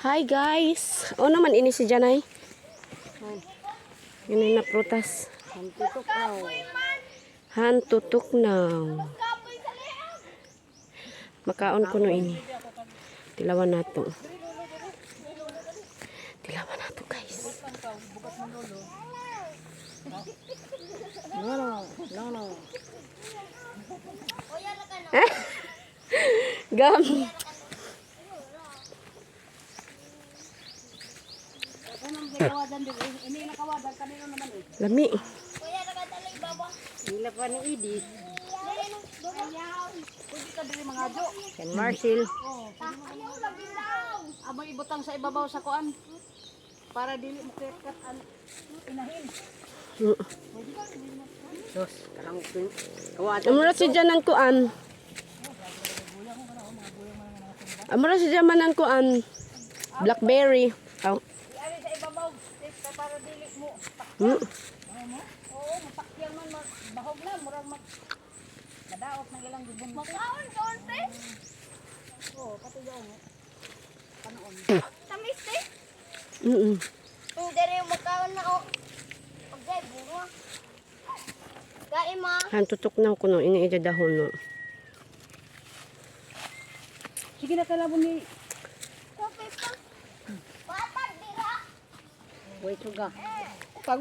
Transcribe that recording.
Hi guys! O naman ini si Janay. Yun na prutas. Hantutok now. Makaon ko no ini. Tilawan nato. Tilawan nato, guys. No, no, no, no. Gam. Lami. Hila pa ni Idi. Kan Marcel. Amoy ibutang sa ibabaw sa kuan. Para dili mo kat an inahin. Sos, kahangop ko. Kawadan. Amura si Janan kuan. Amura si Janan kuan. Blackberry. Aw. Iali sa ibabaw para dili mo Oo, mapakyang man bahog na murag mag madaot ng ilang gibon. Makaon kaon te. Oo, pati daw. Tamis te. Dere makaon na o. Pagay bunga. Kain ma. Hantutok na ko no ini ija dahon no. Sige na kalabon ni Kopi pa. Patag dira. Wait, suga. Pag